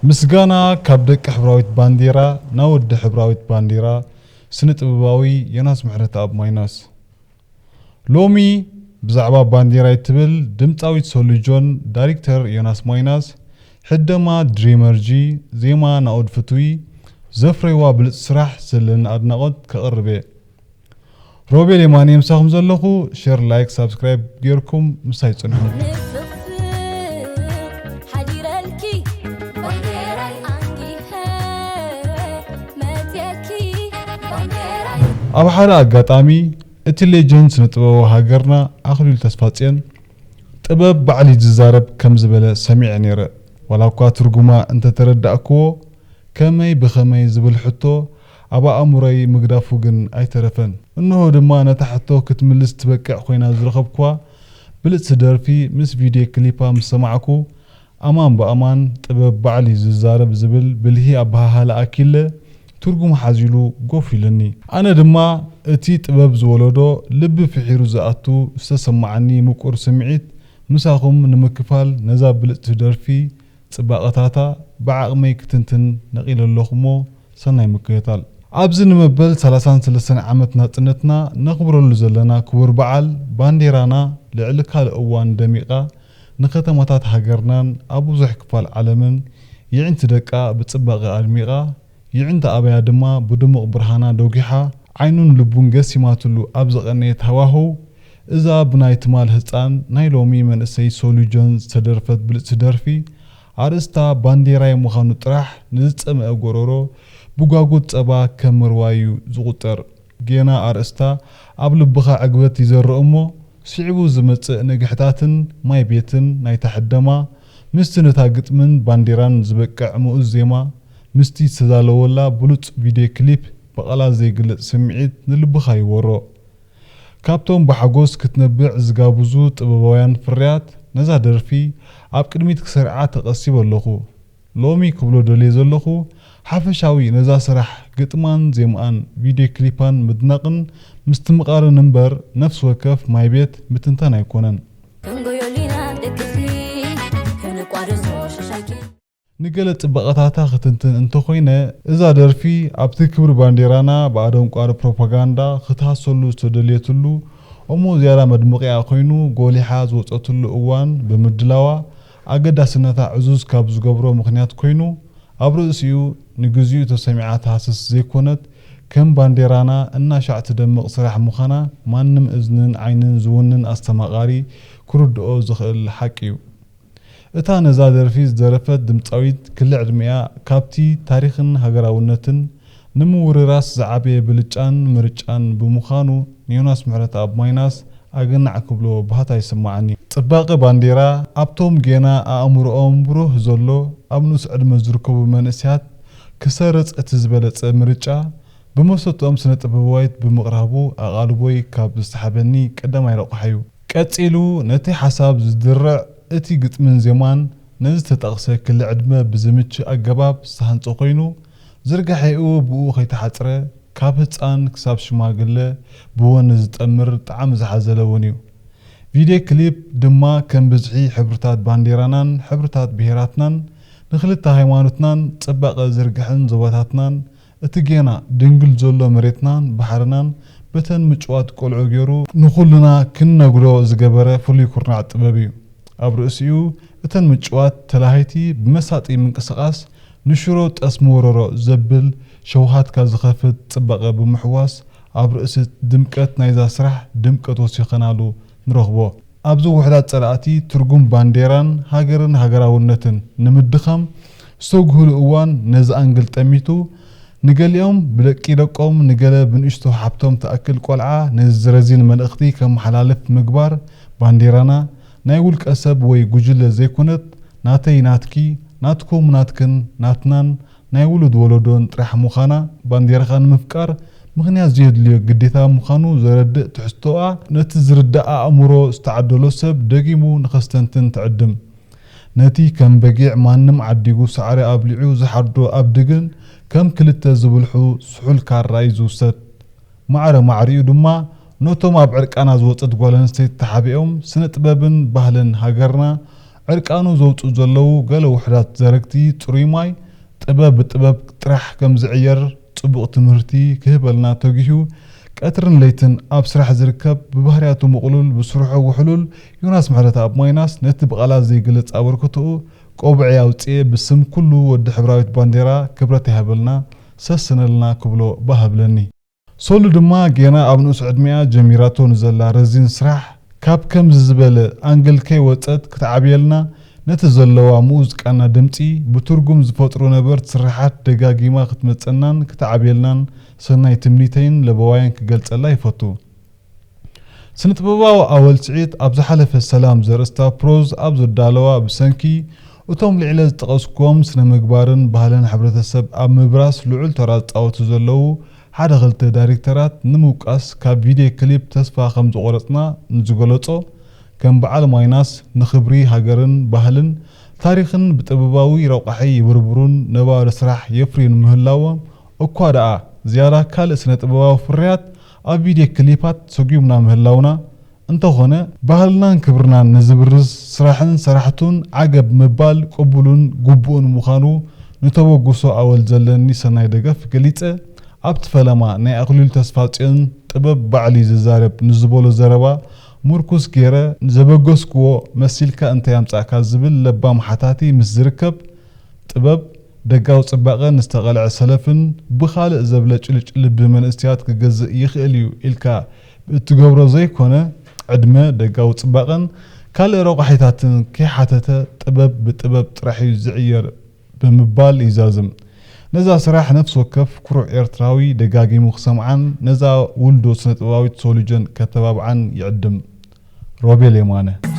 ምስጋና ካብ ደቂ ሕብራዊት ባንዴራ ናብ ወዲ ሕብራዊት ባንዴራ፣ ስነ ጥበባዊ ዮናስ ምሕረተኣብ ማይናስ። ሎሚ ብዛዕባ ባንዴራይ ትብል ድምጻዊት ሶሉጆን ዳይሬክተር ዮናስ ማይናስ፣ ሕደማ ድሪመር ጂ፣ ዜማ ናኦድ ፍትዊ፣ ዘፍረይዋ ብልጽ ስራሕ ዘለኒ ኣድናቖት ከቕርብ እየ። ሮቤል የማነ ምሳኹም ዘለኹ። ሸር፣ ላይክ፣ ሳብስክራይብ ጌርኩም ምሳይ ጽንሑ። ንፍቕፍቕ ሓዲረልኪ ባንዴራይ ኣንጊሐ መጽየኪ ባንዴራይ። ኣብ ሓደ ኣጋጣሚ እቲ ሌጀንድ ስነ ጥበባዊ ሃገርና ኣኽሊሉ ተስፋጽዮን ጥበብ ባዕሉ እዩ ዝዛረብ ከም ዝበለ ሰሚዐ ነይረ። ዋላ እኳ ትርጉማ እንተተረዳእክዎ፣ ከመይ ብኸመይ ዝብል ሕቶ ኣብ ኣእምሮይ ምግዳፉ ግን ኣይተረፈን። እንሆ ድማ ነታ ሕቶ ክትምልስ ትበቅዕ ኮይና ዝረኸብኩዋ ብልጽቲ ደርፊ ምስ ቪድዮ ክሊፓ ምስ ሰማዕኩ፣ ኣማን ብኣማን ጥበብ ባዕሉ እዩ ዝዛረብ ዝብል ብልሂ ኣበሃህላ ኣኪለ ትርጉም ሓዚሉ ጎፍ ኢሉኒ። ኣነ ድማ እቲ ጥበብ ዝወለዶ ልቢ ፍሒሩ ዝኣቱ ዝተሰማዓኒ ምቁር ስምዒት ምሳኹም ንምክፋል ነዛ ብልጽቲ ደርፊ ጽባቐታታ ብዓቕመይ ክትንትን ነቒለ ኣለኹ እሞ ሰናይ ምክትታል። ኣብዚ ንመበል ሰላሳን ሰለስተን ዓመት ናጽነትና ነኽብረሉ ዘለና ክቡር በዓል ባንዴራና ልዕሊ ካልእ እዋን ደሚቓ ንከተማታት ሃገርናን ኣብ ብዙሕ ክፋል ዓለምን የዒንቲ ደቃ ብጽባቐ ኣድሚቓ፣ የዒንቲ ኣባያ ድማ ብድሙቕ ብርሃና ዶጒሓ፣ ዓይኑን ልቡን ገሲማትሉ ኣብ ዝቐነየት ሃዋህው፣ እዛ ብናይ ትማል ህጻን ናይ ሎሚ መንእሰይ ሶሉ ጆን ዝተደርፈት ብልጽቲ ደርፊ፣ ኣርእስታ ባንዴራይ ምዃኑ ጥራሕ ንዝጸምአ ጎረሮ ብጓጉት ጸባ ከም ምርዋይ እዩ ዝቑጸር። ጌና ኣርእስታ ኣብ ልብኻ ዕግበት ይዘርእ እሞ፣ ስዒቡ ዝመጽእ ንግሕታትን ማይ ቤትን ናይታ ሕደማ፣ ምስቲ ነታ ግጥምን ባንዴራን ዝበቅዕ ምኡዝ ዜማ፣ ምስቲ ዝተዳለወላ ብሉጽ ቪድዮ ክሊፕ፣ ብቓላት ዘይግለጽ ስምዒት ንልብኻ ይወሮ። ካብቶም ብሓጎስ ክትነብዕ ዝጋብዙ ጥበባውያን ፍርያት፣ ነዛ ደርፊ ኣብ ቅድሚት ክሰርዓ ተቐሲበ ኣለኹ። ሎሚ ክብሎ ደልየ ዘለኹ፣ ሓፈሻዊ ነዛ ስራሕ ግጥማን ዜምኣን ቪድዮ ክሊፓን ምድናቕን ምስትምቓርን እምበር፣ ነፍሲ ወከፍ ማይ ቤት ምትንታን ኣይኮነን። ክንጎዮሊና ደቅኺ፣ ክንቋደሶ ሸሻይኪ። ንገለ ጽባቐታታ ክትንትን እንተኾይነ፣ እዛ ደርፊ ኣብቲ ክብሪ ባንዴራና ብኣደንቋሪ ፕሮፓጋንዳ ክትሃሰሉ ዝተደልየትሉ እሞ ዝያዳ መድምቕያ ኮይኑ ጎሊሓ ዝወጸትሉ እዋን ብምድላዋ፣ ኣገዳስነታ ዕዙዝ ካብ ዝገብሮ ምኽንያት ኮይኑ፣ ኣብ ርእሲኡ ንግዚኡ ተሰሚዓ ትሃስስ ዘይኮነት፣ ከም ባንዴራና እናሻዕ ትደምቕ ስራሕ ምዃና ማንም እዝንን ዓይንን ዝውንን ኣስተማቓሪ ክርድኦ ዝኽእል ሓቂ እዩ። እታ ነዛ ደርፊ ዝደረፈት ድምጻዊት ክሊ ዕድሚኣ ካብቲ ታሪኽን ሃገራውነትን ንምውርራስ ዝዓበየ ብልጫን ምርጫን ብምዃኑ፣ ንዮናስ ምሕረተኣብ ማይናስ ኣገናዕ ክብሎ ባህታ ይስምዓኒ። ጽባቐ ባንዴራ ኣብቶም ጌና ኣእምሮኦም ብሩህ ዘሎ ኣብ ንኡስ ዕድመ ዝርከቡ መንእሰያት ክሰርጽ እቲ ዝበለጸ ምርጫ፣ ብመሰትኦም ስነ ጥበባዊት ብምቕራቡ ኣቓልቦይ ካብ ዝሰሓበኒ ቀዳማይ ረቑሓ'ዩ። ቀጺሉ ነቲ ሓሳብ ዝድርዕ እቲ ግጥምን ዜማን ነዚ ዝተጠቕሰ ክሊ ዕድመ ብዝምችእ ኣገባብ ዝተሃንጸ ኮይኑ፣ ዝርጋሐኡ ብኡ ከይተሓጽረ፣ ካብ ህጻን ክሳብ ሽማግለ ብወኒ ዝጠምር ጣዕሚ ዝሓዘለ እውን እዩ። ቪድዮ ክሊፕ ድማ ከም ብዝሒ ሕብርታት ባንዴራናን ሕብርታት ብሄራትናን ንክልተ ሃይማኖትናን ጽባቐ ዝርግሐን ዞባታትናን እቲ ጌና ድንግል ዘሎ መሬትናን ባሕርናን በተን ምጭዋት ቆልዑ ገይሩ ንኹልና ክንነግዶ ዝገበረ ፍሉይ ኩርናዕ ጥበብ እዩ። ኣብ ርእሲኡ እተን ምጭዋት ተላሃይቲ ብመሳጢ ምንቅስቓስ ንሽሮ ጠስሚ ወረሮ ዘብል ሸውሃትካ ዝኸፍት ጽባቐ ብምሕዋስ ኣብ ርእሲ ድምቀት ናይዛ ስራሕ ድምቀት ወሲኸናሉ ንረኽቦ። ኣብዚ ውሑዳት ጸላእቲ ትርጉም ባንዴራን ሃገርን ሃገራውነትን ንምድኻም ዝተጉህሉ እዋን ነዚ ኣንግል ጠሚቱ፣ ንገሊኦም ብደቂ ደቆም፣ ንገለ ብንእሽቶ ሃብቶም ትኣክል ቆልዓ ነዚ ረዚን መልእኽቲ ከመሓላልፍ ምግባር፣ ባንዴራና ናይ ውልቀ ሰብ ወይ ጉጅለ ዘይኮነት፣ ናተይ ናትኪ፣ ናትኩም ናትክን ናትናን ናይ ውሉድ ወለዶን ጥራሕ ምዃና፣ ባንዴራኻ ንምፍቃር ምኽንያት ዘየድልዮ ግዴታ ምዃኑ ዘረድእ ትሕዝቶኣ፣ ነቲ ዝርዳእ ኣእምሮ ዝተዓደሎ ሰብ ደጊሙ ንኸስተንትን ትዕድም። ነቲ ከም በጊዕ ማንም ዓዲጉ ሳዕሪ ኣብሊዑ ዝሓርዶ ኣብዲ ግን ከም ክልተ ዝብልሑ ስሑል ካራ እዩ ዝውሰድ። ማዕረ ማዕሪኡ ድማ ነቶም ኣብ ዕርቃና ዝወጸት ጓል ኣንስተይቲ ተሓቢኦም ስነ ጥበብን ባህልን ሃገርና ዕርቃኑ ዘውፅኡ ዘለዉ ገለ ውሑዳት ዘረግቲ ፅሩይ ማይ ጥበብ ብጥበብ ጥራሕ ከም ዝዕየር ፅቡቕ ትምህርቲ ክህበልና ተጊሁ ቀትርን ለይትን ኣብ ስራሕ ዝርከብ ብባህርያቱ ምቕሉል ብስርሑ ውሕሉል ዮናስ ምሕረተኣብ ማይናስ ነቲ ብቓላት ዘይግለጽ ኣበርክቶኡ ቆብዐይ ኣውፅኤ ብስም ኩሉ ወዲ ሕብራዊት ባንዴራ ክብረት ይሃበልና ሰስነልና ክብሎ ባህ እብለኒ። ሶሉ ድማ ጌና ኣብ ንኡስ ዕድሚኣ ጀሚራቶ ንዘላ ረዚን ስራሕ ካብ ከምዚ ዝበለ ኣንግል ከይወፀት ክትዓብየልና ነቲ ዘለዋ ምኡዝ ቃና ድምፂ ብትርጉም ዝፈጥሩ ነበርት ስርሓት ደጋጊማ ክትመፀናን ክትዓብየልናን ሰናይ ትምኒተይን ለበዋይን ክገልፀላ ይፈቱ። ስነ ጥበባዊ ኣወል ስዒድ ኣብ ዝሓለፈ ሰላም ዘርእስታ ፕሮዝ ኣብ ዘዳለዋ ብሰንኪ እቶም ልዕለ ዝጠቐስኩዎም ስነ ምግባርን ባህልን ሕብረተሰብ ኣብ ምብራስ ልዑል ተራ ዝፃወቱ ዘለዉ ሓደ ክልተ ዳይሬክተራት ንምውቃስ ካብ ቪድዮ ክሊፕ ተስፋ ከም ዝቆረፅና ንዝገለፆ ከም በዓል ማይናስ ንክብሪ ሃገርን ባህልን ታሪኽን ብጥበባዊ ረቋሒ ይብርብሩን ነባሪ ስራሕ የፍርዩን ምህላዎም እኳ ደኣ ዝያዳ ካልእ ስነ ጥበባዊ ፍርያት ኣብ ቪድዮ ክሊፓት ሰጒምና ምህላውና እንተኾነ ባህልናን ክብርናን ንዝብርዝ ስራሕን ሰራሕቱን ዓገብ ምባል ቅቡሉን ግቡእን ምዃኑ ንተበግሶ ኣወል ዘለኒ ሰናይ ደገፍ ገሊጸ ኣብቲ ፈለማ ናይ ኣኽሊሉ ተስፋጽዮን ጥበብ ባዕሉ እዩ ዝዛረብ ንዝበሎ ዘረባ ምርኩስ ገይረ ዘበገስክዎ መሲልካ እንታይ ኣምጻእካ ዝብል ለባም ሓታቲ ምስ ዝርከብ ጥበብ ደጋዊ ጽባቐ ንዝተቐልዐ ሰለፍን ብኻልእ ዘብለጭልጭ ልቢ መንእሰያት ክገዝእ ይኽእል እዩ ኢልካ እትገብሮ ዘይኮነ ዕድመ ደጋዊ ጽባቐን ካልእ ረቋሒታትን ከይሓተተ ጥበብ ብጥበብ ጥራሕ እዩ ዝዕየር ብምባል ይዛዝም። ነዛ ስራሕ ነፍሲ ወከፍ ኩሩዕ ኤርትራዊ ደጋጊሙ ክሰምዓን ነዛ ውልዶ ስነ ጥበባዊት ሶሉጀን ከተባብዓን ይዕድም። ሮቤል የማነ።